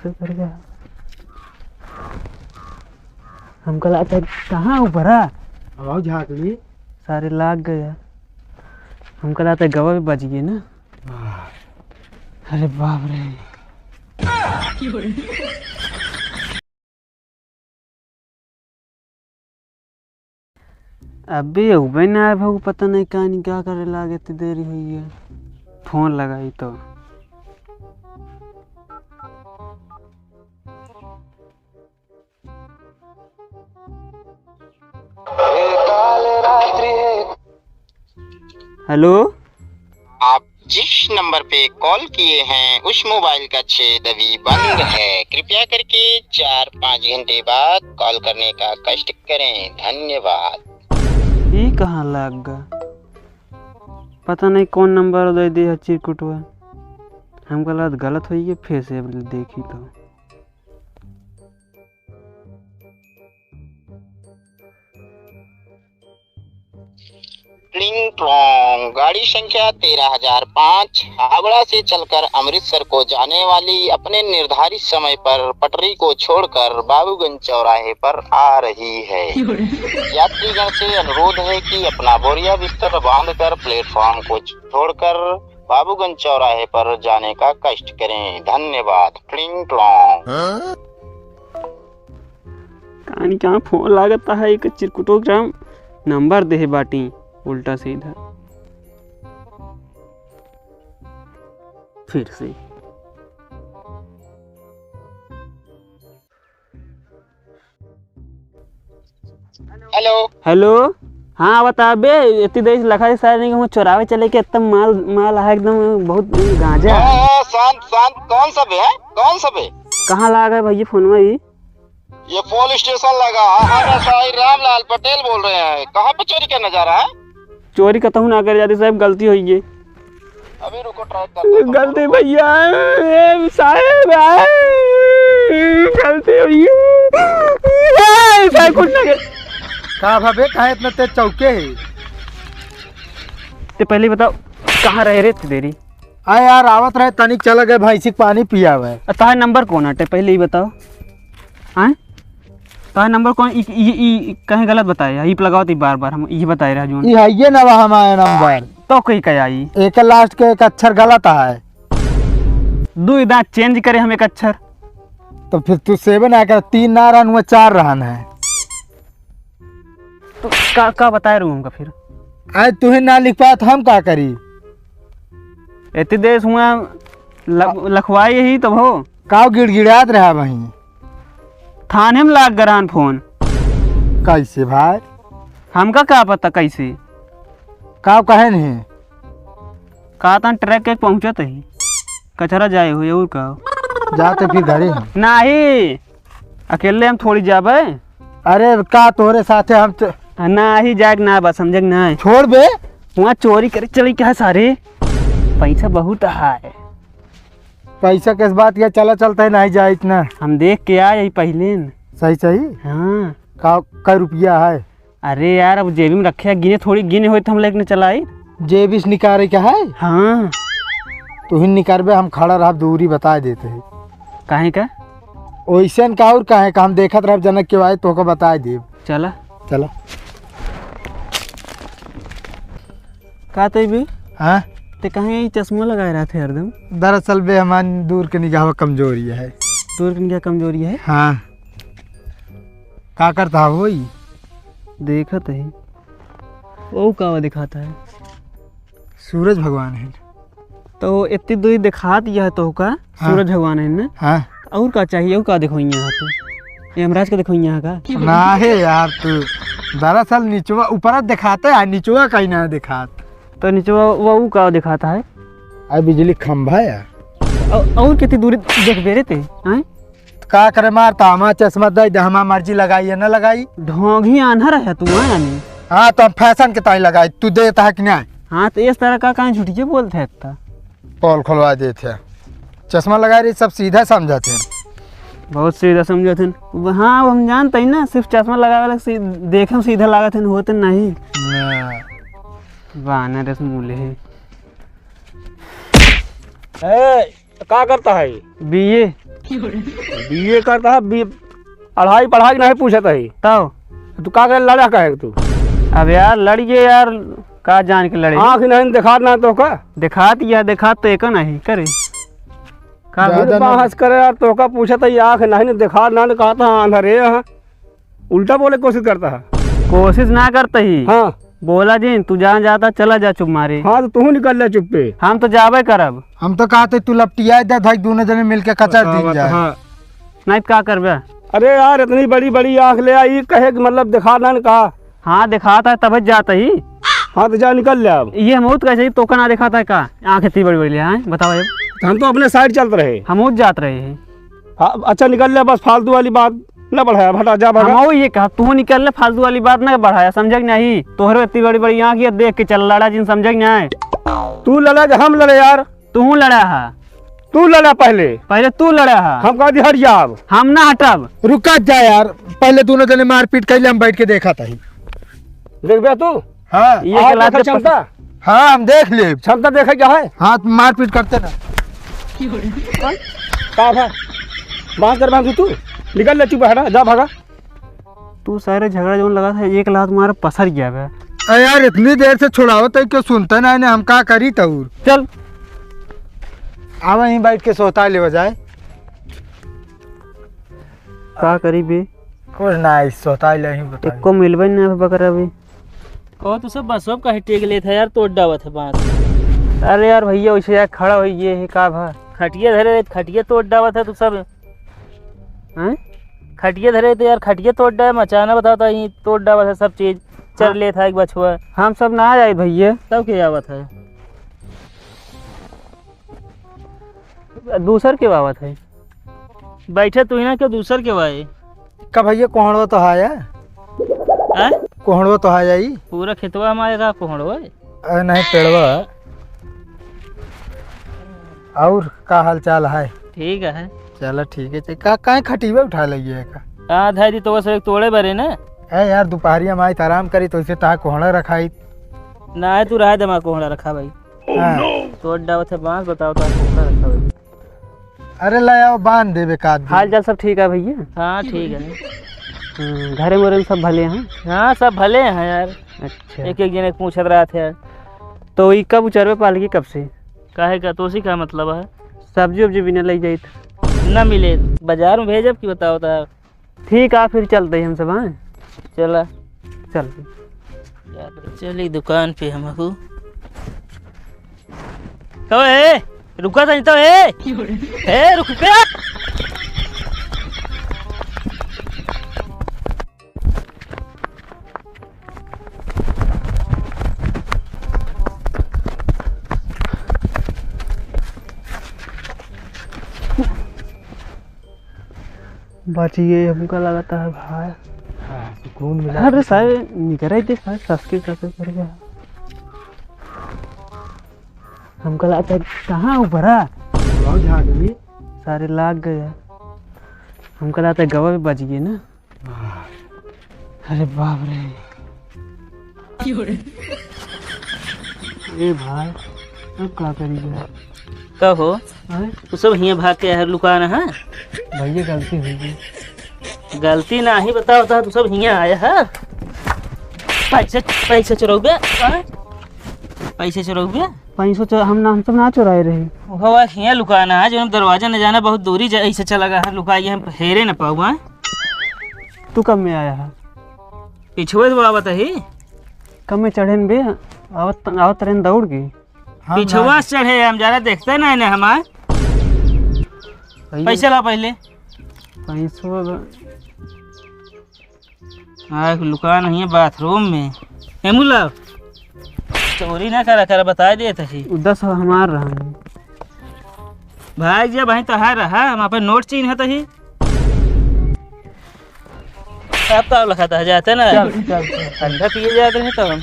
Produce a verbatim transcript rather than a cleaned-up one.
तो कर गया। हमका लागत है, कहाँ ऊपर है? अब आओ झाँक ली। सारे लाग गया। हमका लागत है गवा भी बच गए ना। आह। अरे बाप रे। अबे उबे ना आए भऊ, पता नहीं कहानी का करे लागे, इतनी देरी हुई है। फोन लगाई तो। हेलो। आप जिस नंबर पे कॉल किए हैं, उस मोबाइल का छेद अभी बंद है। कृपया करके चार पाँच घंटे बाद कॉल करने का कष्ट करें। धन्यवाद। ई कहाँ लाग गा? पता नहीं कौन नंबर दे दे है चिरकुटवा। हमका लागत गलत होई है, फिर से देखी तो। ट्रिंग ट्रोंग, गाड़ी संख्या तेरह हजार पाँच, हावड़ा से चलकर अमृतसर को जाने वाली, अपने निर्धारित समय पर पटरी को छोड़कर बाबूगंज चौराहे पर आ रही है। यात्रीगण से अनुरोध है कि अपना बोरिया बिस्तर बांधकर प्लेटफॉर्म को छोड़कर बाबूगंज चौराहे पर जाने का कष्ट करें। धन्यवाद। ट्रिंग ट्रोंग। कहानी कहाँ फोन लागत है, एक चिरकुटो ग्राम नंबर देहे बाटी उल्टा सीधा। फिर से। हेलो। हेलो। हाँ, बता बे, इतनी देर से लखा सारे नहीं, हम चोरावे चले के, इतना माल, माल है एकदम, बहुत गांजा है। हाँ, शांत, शांत, कौन सा बे, हैं? कौन सा बे? कहाँ लाग है भैया फोनवा ई? ये पुलिस स्टेशन लगा है, हम एसआई रामलाल पटेल बोल रहे हैं। कहाँ पे चोरी करने जा रहा है? चोरी कतहूँ ना करे जाते साहब, गलती होई गई। अभी रुको, ट्रैक करते हैं। गलती भैया, ए साहब, ए, गलती भैया। ए, साहब, कुछ ना कर। का भा बे, काहे इतना तेज चौके है? ते पहले बताओ, कहाँ रहे रे इतनी देरी? आ यार, आवत रहे, तनिक चला गए भैंसी के पानी पियावे। आ, तोहार नंबर कौन आटे, पहले ई बताओ। आय? तोहार नंबर कौन? ई, ई, ई, ई कहीं गलत बताए, ई पे लगाओ तो ई बार बार हम ई बताए रहे जोन। ई है ये नवा हमारा नंबर। तो कहीं का आई? एक लास्ट के एक अक्षर गलत है। दो दांत चेंज करे हम एक अक्षर। तो फिर तू सेवन आकर तीन ना रहन, हुआ चार रहन है। तो का, का बताए रहू हमका फिर? आज तू ही ना लिख पात, हम का करी? इतनी देर हुआ ल-, लखवाई ही तब हो। काव गिड़गिड़ात रहा वहीं? थाने में लाग गरान फोन। कैसे भाई? हमका का पता कैसे? काव कहे नहीं? का तन ट्रक के पहुँचत ही। कचरा जाए हुए और का? जाते फिर घरे हम। नाही, अकेले हम थोड़ी जाबे। अरे का तोहरे साथे हम तो नाही जाएक ना बा, समझेक ना है। छोड़ बे। वहाँ चोरी करे चली क्या सारे? पैसा बहुत है। पैसा किस बात के, चला चलता है, नहीं जाए इतना। हम देख के आए यही पहले न। सही सही? हाँ। का, कै रुपया है? अरे यार, अब जेबी में रखे, गिने थोड़ी, गिने होई तो हम लेके न चलाई। जेबी से निकाले का है? हाँ। तू ही निकारबे, हम खड़ा रहब दूरी बताए देते हैं। काहे का? ओइसन का और काहे का, हम देखत रहब जनक के आए तो को बताए देब। चला। चला। का तई बे? हाँ? ते कहाँ ये चश्मा लगाए रहते हरदम? दरअसल बे हमार दूर के निगाह कमजोरी है। दूर के निगाह कमजोरी है? हाँ। का करता है वही? देखत है। वो का दिखाता है? सूरज भगवान है। तो इतनी दूरी दिखात यह तो का हाँ। सूरज भगवान है ना? हाँ। और का चाहिए? और का देखो यहाँ तो? यमराज का देखो यहाँ का? ना है यार, तू दरअसल निचवा ऊपर दिखाते है, निचवा कहीं ना दिखात। तो निचवा वो का दिखाता है? आ बिजली खंभा है। और, और कितनी दूरी देख बेरे ते? हैं? का करे मार, तो हमार चश्मा दे दे, हमार मर्जी लगाई या ना लगाई। ढोंगी आन्हर है तू, हैं यानी? हाँ, तो हम फैशन के ताई लगाई, तू देता है कि नहीं? हाँ, तो इस तरह का काहे झूठिए बोलत है इतना? पोल खोलवा देते हैं। चश्मा लगाए रही, सब सीधा समझत हैं। बहुत सीधा समझत हैं। हाँ, हम जानते हैं ना, सिर्फ चश्मा लगावे लग सी-, देखे में सीधा लागत हैं, होते नहीं। ना। बानर इस मूले है। ए, तो का करता है? बीए। बीए करता है, बी-, पढ़ाई, पढ़ाई नहीं पूछत है। तब? तू का करे, लड़ा काहे तू? अब यार, लड़िए यार, का जान के लड़े? आँख नहीं दिखात ना तोहका? दिखात या दिखात तो एक नहीं करे। का ज्यादा बहस करे यार, तोहका पूछत है, आँख नहीं दिखात ना, कहता अंधरे है। उल्टा बोले कोशिश करता है। कोशिश ना करता ही। हाँ। बोला जिन, तू जहाँ जाता चला जा चुप मारे। हाँ, तो तू निकल ले चुप्पे। हम तो जाबे करब। हम तो कहते तू लपटिया दे, धाई दोनों जने मिलके कचर बताओ, दिन जाए। हाँ। नहीं तो का करबे? अरे यार, इतनी बड़ी बड़ी आँख ले आई, कहे कि मतलब दिखा ना का? हाँ, दिखाता है तब जाता ही। हाँ, तो जा निकल ले अब। ये हम तो कैसे ही तोका ना दिखाता है का? आँख इतनी बड़ी बड़ी ले आए, बताओ अब। हम तो अपने साइड चलत रहे। हम जात रहे हैं। हाँ, अच्छा निकल ले, बस फालतू वाली बात ना बढ़ाया, हटा, जा भागा। हम ये कहा, तू निकल ले, फालतू वाली बात ना बढ़ाया, समझा कि नहीं? तोहरे इतनी बड़ी बड़ी आँख, ये देख के चल, लड़ा जिन, समझा कि नहीं? तू लड़ा कि हम लड़े यार? तू लड़ा है। तू लड़ा पहले। पहले तू लड़ा है। हम कहा दी हट जा अब। हम ना हटब। रुका जा यार, पहले दोनों जने मारपीट कैले, हम बैठ के देखा था ही। देख बे तू, हाँ। ये आज के लात देखा पे क्षमता? हाँ, हम देख लेब। क्षमता देखे क्या है? हाँ, तो मारपीट करते ना। हाँ? का था? बात कर, बात तू निकल ले, चुप हटा, जा भागा। तू सारे झगड़ा जौन लगा था, एक लात मार पसर गया बे। अरे यार, इतनी देर से छुड़ावत है, क्यों सुनता ना, इन्हें हम का करी तौर? चल। आवा यहीं बैठ के सोता लेवा जाए। का करी बे? कुछ ना, इस सोता ले ही बताई। एको मिलबे ना बकरा बे। कहो, तू सब बसवा काहे टेक लेत है यार, तोड़ डावत है बांस। अरे यार भैया, वैसे यार खड़ा होई गए है, का भा? खटिया धरे रहे, खटिया तोड़ डावत है तू सब। हैं? खटिया धरे तो यार खटिया तोड़ डावे, मचाना बताता ही तोड़ डावत है सब चीज, चर हाँ। लेत है एक बछुआ। हम सब ना जाए भैया। तब के आवत है? दूसर के आवत है। बैठे तू ही ना, क्यों दूसर के वाए? का भैया, कोहड़वा तो हाया? हैं? कोहड़वा तो हाया ई? पूरा खेतवा हमारे का कोहड़वा है? अरे नहीं, पेड़वा है। और का हाल चाल है? ठीक है। चला ठीक है, चल, का, काहे खटिया उठा लइए का? हाँ, धाई दी तो बस एक तोड़े बरे ना। ए यार, दोपहरिया में आई तो आराम करी, तो इसे तहा कोहड़ा रखाई। ना है, तू रहा दे, मैं कोहड़ा रखा भाई। हाँ। तोड़ डावत है बांस, बताओ तो कोहड़ा रखा भाई। अरे ले आओ, बांध देबे का आदमी। हाल चाल सब ठीक है भैया? हाँ, ठीक है। हम्म, घरे मोरे में सब भले हैं? हाँ, सब भले हैं यार। अच्छा। एक एक जने के पूछत रहत है। तो ई कब उचरबे पालकी, कब से? काहे का, तोसी का मतलब है? सब्जी उब्जी बिने लई जाइत। ना मिले, बाजार में भेजब कि बताओ तो। ठीक आ, फिर चलते ही हम सब, हाँ? चला। चल। चली दुकान पे हमहू। तो ए, रुका तनी तो ए। ए, रुक बे। बचिए, हमका लगता है भाई। हाँ, सुकून मिला। अरे सारे निकराई दे सारे, सस्के सस्के कर गया। हमका लगता है कहाँ ऊपर है? बहुत झाग भी। सारे लाग गया। हमका लगता है गवा भी बच गए ना। अरे बाप रे। ए भाई, अब का करी बे? का हो? हैं? तू सब हियाँ भाग के यार लुकाना है? भैया, गलती हो गई। गलती नाही बताओ, तो तू सब हियाँ आया है? पैसे, पैसे चुराऊ बे, हैं? पैसे चुराऊ बे? पैसो चो-, हम ना, हम सब ना चुराए रहे। हवा हियाँ लुकाना है, जो हम दरवाजा न जाना, बहुत दूरी जा, ऐसे चला गया है, लुकाइए, हम हेरे न पाऊँ, हैं? तू कब में आया है? पिछुए से आवत ही। कब में चढ़े न बे? आवत, आवत रहे न दौड़ के। हम पिछुआ ना से चढ़े, हम ज्यादा देखते ना इन्हें हमार। भैया। पैसा ला पहले। पैसवा बा। हाँ, एक लुका नहीं है बाथरूम में। हेमू ला। चोरी ना करा, करा, बता देत ही। उ दस हमार रहा। भाई जे भाई तोहार रहा, हम अपन नोट चीन्हत ही। अब तो लखा था, जाते ना। चल, चल, चल। ठंडा पिए जाते हैं तो हम।